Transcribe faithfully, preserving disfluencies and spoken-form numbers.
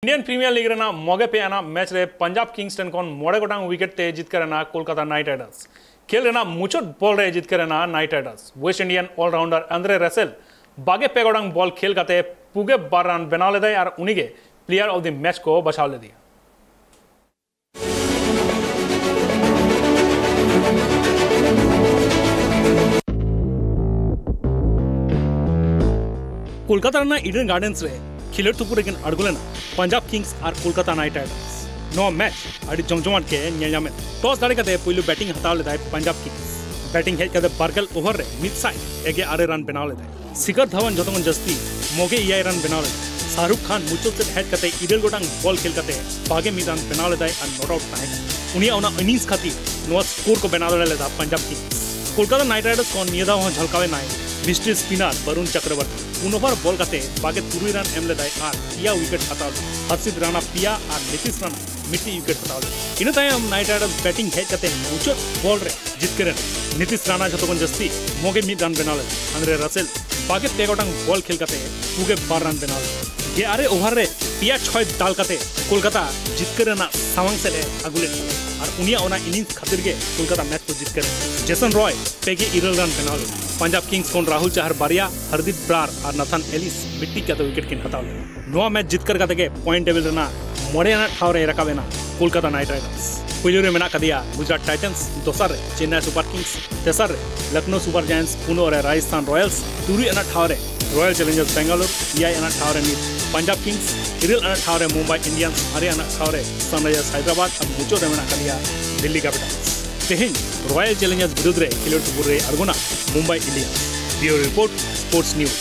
Indian premiere league ᱨᱮᱱᱟᱜ ᱢᱚᱜᱮ ᱯᱮ ᱟᱱᱟᱜ ᱢᱮᱪ ᱨᱮ ᱯᱟᱧᱡᱟᱵᱽ ᱠᱤᱝᱥ ᱴᱷᱮᱱ ᱠᱷᱚᱱ ᱢᱚᱬᱮ ᱜᱚᱴᱟᱝ ᱣᱤᱠᱮᱴ ᱛᱮ ᱡᱤᱛᱠᱟᱹᱨ ᱮᱱᱟ ᱠᱳᱞᱠᱟᱛᱟ ᱱᱟᱭᱤᱴ ᱨᱟᱭᱰᱟᱨᱥ᱾ ᱠᱷᱮᱞ ᱨᱮᱱᱟᱜ ᱢᱩᱪᱟᱹᱫ ᱵᱚᱞ ᱨᱮ ᱡᱤᱛᱠᱟᱹᱨ ᱮᱱᱟ ᱱᱟᱭᱤᱴ ᱨᱟᱭᱰᱟᱨᱥ᱾ ᱣᱮᱥᱴ ᱤᱱᱰᱤᱭᱟᱱ ᱚᱞᱨᱟᱣᱩᱱᱰᱟᱨ ᱟᱱᱫᱨᱮ ᱨᱟᱥᱮᱞ ᱵᱟᱜᱮ ᱯᱮ ᱜᱚᱴᱟᱝ ᱵᱚᱞ ᱠᱷᱮᱞ ᱠᱟᱛᱮ ᱯᱩᱜᱮ ᱵᱟᱨ ᱨᱟᱱ ᱵᱮᱱᱟᱣ ᱞᱮᱫᱟᱭ ᱟᱨ ᱩᱱᱤᱜᱮ ᱯᱞᱮᱭᱟᱨ ᱚᱯᱷ ᱫᱤ ᱢᱮᱪ ᱠᱚ ᱵᱟᱪᱷᱟᱣ ᱞᱮᱫᱮᱭᱟ᱾ ᱠᱳᱞᱠᱟᱛᱟ ᱨᱮᱱᱟᱜ ᱤᱰᱮᱱ ᱜᱟᱨᱰᱮᱱᱥ ᱨᱮ ᱠᱷᱮᱞᱳᱰ ᱛᱩᱯᱩ ᱨᱮᱠᱤᱱ ᱟᱬᱜᱚ ᱞᱮᱱᱟ ᱯᱟᱧᱡᱟᱵᱽ ᱠᱤᱝᱥ ᱟᱨ ᱠᱳᱞᱠᱟᱛᱟ ᱱᱟᱭᱤᱴ ᱨᱟᱭᱰᱟᱨᱥ᱾ ᱱᱚᱣᱟ ᱢᱮᱪ ᱟᱹᱰᱤ ᱡᱚᱢᱡᱚᱢᱟᱴ ᱜᱮ ᱧᱮᱞ ᱧᱟᱢᱮᱱ᱾ ᱴᱚᱥ ᱫᱟᱲᱮ ᱠᱟᱛᱮ ᱯᱳᱭᱞᱳ ᱵᱮᱴᱤᱝ ᱦᱟᱛᱟᱣ ᱞᱮᱫᱟᱭ ᱯᱟᱧᱡᱟᱵᱽ ᱠᱤᱝᱥ᱾ ᱵᱮᱴᱤᱝ ᱦᱮᱡ ᱠᱟᱛᱮ ᱵᱟᱨᱜᱮᱞ ᱳᱵᱷᱟᱨ ᱨᱮ ᱢᱤᱫ ᱥᱟᱭ ᱮᱜᱮ ᱟᱨᱮ ᱨᱟᱱ ᱵᱮᱱᱟᱣ ᱞᱮᱫᱟᱭ᱾ ᱥᱤᱠᱷᱟᱨ ᱫᱷᱟᱣᱟᱱ ᱡᱚᱛᱚ ᱠᱷᱚᱱ ᱡᱟᱹᱥᱛᱤ ᱢᱚᱜᱮ ᱮᱭᱟᱭ ᱨᱟᱱ ᱵᱮᱱᱟᱣ ᱞᱮᱫᱟᱭ᱾ ᱥᱟᱦᱨᱩᱠᱷ ᱠᱷᱟᱱ ᱢᱩᱪᱟᱹᱫ ᱥᱮᱫ ᱦᱮᱡ ᱠᱟᱛᱮ ᱤᱨᱟᱹᱞ ᱜᱚᱴᱟᱝ ᱵᱚᱞ ᱠᱷᱮᱞ ᱠᱟᱛᱮ ᱵᱟᱜᱮ ᱢᱤᱫ ᱨᱟᱱ ᱵᱮᱱᱟᱣ ᱞᱮᱫᱟᱭ ᱟᱨ ᱱᱚᱴ ᱟᱣᱩᱴ ᱛᱟᱦᱮᱸ ᱠᱟᱱᱟ᱾ ᱩᱱᱤᱭᱟᱜ ᱚᱱᱟ ᱤᱱᱤᱝᱥ ᱠᱷᱟᱹᱛᱤᱨ ᱱᱚᱣᱟ ᱥᱠᱳᱨ ᱠᱚ ᱵᱮᱱᱟᱣ ᱫᱟᱲᱮ ᱞᱮᱫᱟ ᱯᱟᱧᱡᱟᱵᱽ ᱠᱤᱝᱥ᱾ ᱠᱳᱞᱠᱟᱛᱟ ᱱᱟᱭᱤᱴ ᱨᱟᱭᱰᱟᱨᱥ ᱠᱷᱚᱱ ᱱᱤᱭᱟᱹ ᱫᱷᱟᱣ ᱦᱚᱸ ᱡᱷᱟᱞᱠᱟᱣ ᱮᱱᱟᱭ ᱢᱤᱥᱴᱨᱤ ᱥᱯᱤᱱᱟᱨ ᱵᱟᱨᱩᱱ ᱪᱚᱠᱨᱚᱵᱚᱨᱛᱤ᱾ ᱯᱩᱱ ᱳᱵᱷᱟᱨ ᱵᱚᱞ ᱠᱟᱛᱮ ᱵᱟᱜᱮ ᱛᱩᱨᱩᱭ ᱨᱟᱱ ᱮᱢ ᱞᱮᱫᱟᱭ ᱟᱨ ᱯᱮᱭᱟ ᱣᱤᱠᱮᱴ ᱦᱟᱛᱟᱣ ᱞᱮᱫᱟ᱾ ᱦᱟᱨᱥᱤᱛ ᱨᱟᱱᱟ ᱯᱮᱭᱟ ᱟᱨ ᱱᱤᱛᱤᱥ ᱨᱟᱱᱟ ᱢᱤᱫᱴᱤᱡ ᱣᱤᱠᱮᱴ ᱦᱟᱛᱟᱣ ᱞᱮᱫᱟ᱾ ᱤᱱᱟᱹ ᱛᱟᱭᱚᱢ ᱱᱟᱭᱤᱴ ᱨᱟᱭᱰᱟᱨᱥ ᱵᱮᱴᱤᱝ ᱦᱮᱡ ᱠᱟᱛᱮ ᱢᱩᱪᱟᱹᱫ ᱵᱚᱞ ᱨᱮ ᱡᱤᱛᱠᱟᱹᱨ ᱮᱱᱟ᱾ ᱱᱤᱛᱤᱥ ᱨᱟᱱᱟ ᱡᱷᱚᱛᱚ ᱠᱷᱚᱱ ᱡᱟᱹᱥᱛᱤ ᱢᱚᱜᱮ ᱢᱤᱫ ᱨᱟᱱ ᱵᱮᱱᱟᱣ ᱞᱮᱫᱟ᱾ ᱟᱱᱫᱨᱮ ᱨᱟᱥᱮᱞ ᱵᱟᱜᱮ ᱯᱮ ᱜᱚᱴᱟᱝ ᱵᱚᱞ ᱠᱷᱮᱞ ᱠᱟᱛᱮ ᱯᱩᱜᱮ ᱵᱟᱨ ᱨᱟᱱ ᱵᱮᱱᱟᱣ ᱞᱮᱫᱟ᱾ ᱜᱮ ᱟᱨᱮ ᱳᱵᱷᱟᱨ ᱨᱮ ᱯᱮᱭᱟ ᱪᱷᱚᱭ ᱫᱟᱞ ᱠᱟᱛᱮ ᱠᱳᱞᱠᱟᱛᱟ ᱡᱤᱛᱠᱟᱹᱨ ᱨᱮᱱᱟᱜ ᱥᱟᱢᱟᱝ ᱥᱮᱫ ᱮ ᱟᱹᱜᱩ ᱞᱮᱫᱟ ᱟᱨ ᱩᱱᱤᱭᱟᱜ ᱚᱱᱟ ᱤᱱᱤᱝᱥ ᱠᱷᱟᱹᱛᱤᱨ ᱜᱮ ᱠᱳᱞᱠᱟᱛᱟ ᱢᱮᱪ ᱠᱚ ᱡᱤᱛᱠᱟᱹᱨ ᱮᱱᱟ᱾ ᱡᱮᱥᱚᱱ ᱨᱚᱭ ᱯᱮ ᱜᱮ ᱤᱨᱟᱹᱞ ᱨᱟᱱ ᱵᱮᱱᱟᱣ ᱞᱮᱫᱟ᱾ ᱯᱟᱧᱡᱟᱵᱽ ᱠᱤᱝᱥ ᱠᱷᱚᱱ ᱨᱟᱦᱩᱞ ᱪᱟᱦᱟᱨ ᱵᱟᱨᱭᱟ, ᱦᱟᱨᱫᱤᱯ ᱵᱨᱟᱨ ᱟᱨ ᱱᱟᱛᱷᱟᱱ ᱮᱞᱤᱥ ᱢᱤᱫᱴᱤᱡ ᱠᱟᱛᱮ ᱣᱤᱠᱮᱴ ᱠᱤᱱ ᱦᱟᱛᱟᱣ ᱞᱮᱫᱟ᱾ ᱱᱚᱣᱟ ᱢᱮᱪ ᱡᱤᱛᱠᱟᱹᱨ ᱠᱟᱛᱮ ᱜᱮ ᱯᱚᱭᱮᱱᱴ ᱴᱮᱵᱤᱞ ᱨᱮᱱᱟᱜ ᱢᱚᱬᱮ ᱟᱱᱟᱜ ᱴᱷᱟᱶ ᱨᱮ ᱨᱟᱠᱟᱵ ᱮᱱᱟ ᱠᱳᱞᱠᱟᱛᱟ ᱱᱟᱭᱤᱴ ᱨᱟᱭᱰᱟᱨᱥ᱾ ᱯᱩᱭᱞᱩ ᱨᱮ ᱢᱮᱱᱟᱜ ᱠᱟᱫᱮᱭᱟ ᱜᱩᱡᱽᱨᱟᱴ ᱴᱟᱭᱴᱟᱱᱥ, ᱫᱚᱥᱟᱨ ᱨᱮ ᱪᱮᱱᱱᱟᱭ ᱥᱩᱯᱟᱨ ᱠᱤᱝᱥ, ᱛᱮᱥᱟᱨ ᱨᱮ ᱞᱚᱠᱷᱱᱳ ᱥᱩᱯᱟᱨ ᱡᱟᱭᱮᱱᱴᱥ, ᱯᱩᱱᱟᱜ ᱨᱮ ᱨᱟᱡᱚᱥᱛᱷᱟᱱ ᱨᱚᱭᱟᱞᱥ, ᱛᱩᱨᱩᱭ ᱟᱱᱟᱜ ᱴᱷᱟᱶ ᱨᱮ ᱨᱚᱭᱟᱞ ᱪᱮᱞᱮᱧᱡᱟᱨᱥ ᱵᱮᱝᱜᱟᱞᱳᱨ, ᱮᱭᱟᱭ ᱟᱱᱟᱜ ᱴᱷᱟᱶ ᱨᱮ ᱱᱤᱛ ᱯᱟᱧᱡᱟᱵᱽ ᱠᱤᱝᱥ, ᱤᱨᱟᱹᱞ ᱟᱱᱟᱜ ᱴᱷᱟᱶ ᱨᱮ ᱢᱩᱢᱵᱟᱭ ᱤᱱᱰᱤᱭᱟᱱᱥ, ᱟᱨᱮ ᱟᱱᱟᱜ ᱴᱷᱟᱶ ᱨᱮ ᱥᱟᱱᱨᱟᱭᱡᱟᱨᱥ ᱦᱟᱭᱫᱨᱟᱵᱟᱫ ᱟᱨ ᱢᱩᱪᱟᱹᱫ ᱨᱮ ᱢᱮᱱᱟᱜ ᱠᱟᱫᱮᱭᱟ ᱫᱤᱞᱞᱤ ᱠᱮᱯᱤᱴᱟᱞᱥ᱾ ᱛᱮᱦᱮᱧ ᱨᱚᱭᱟᱞ ᱪᱮᱞᱮᱧᱡᱟᱨᱥ ᱵᱤᱨᱩᱫᱽ ᱨᱮ ᱠᱷᱮᱞᱳᱰ ᱛᱩᱯᱩ ᱨᱮᱭ ᱟᱬᱜᱚᱱᱟ Mumbai Indians. Bureau report, sports news.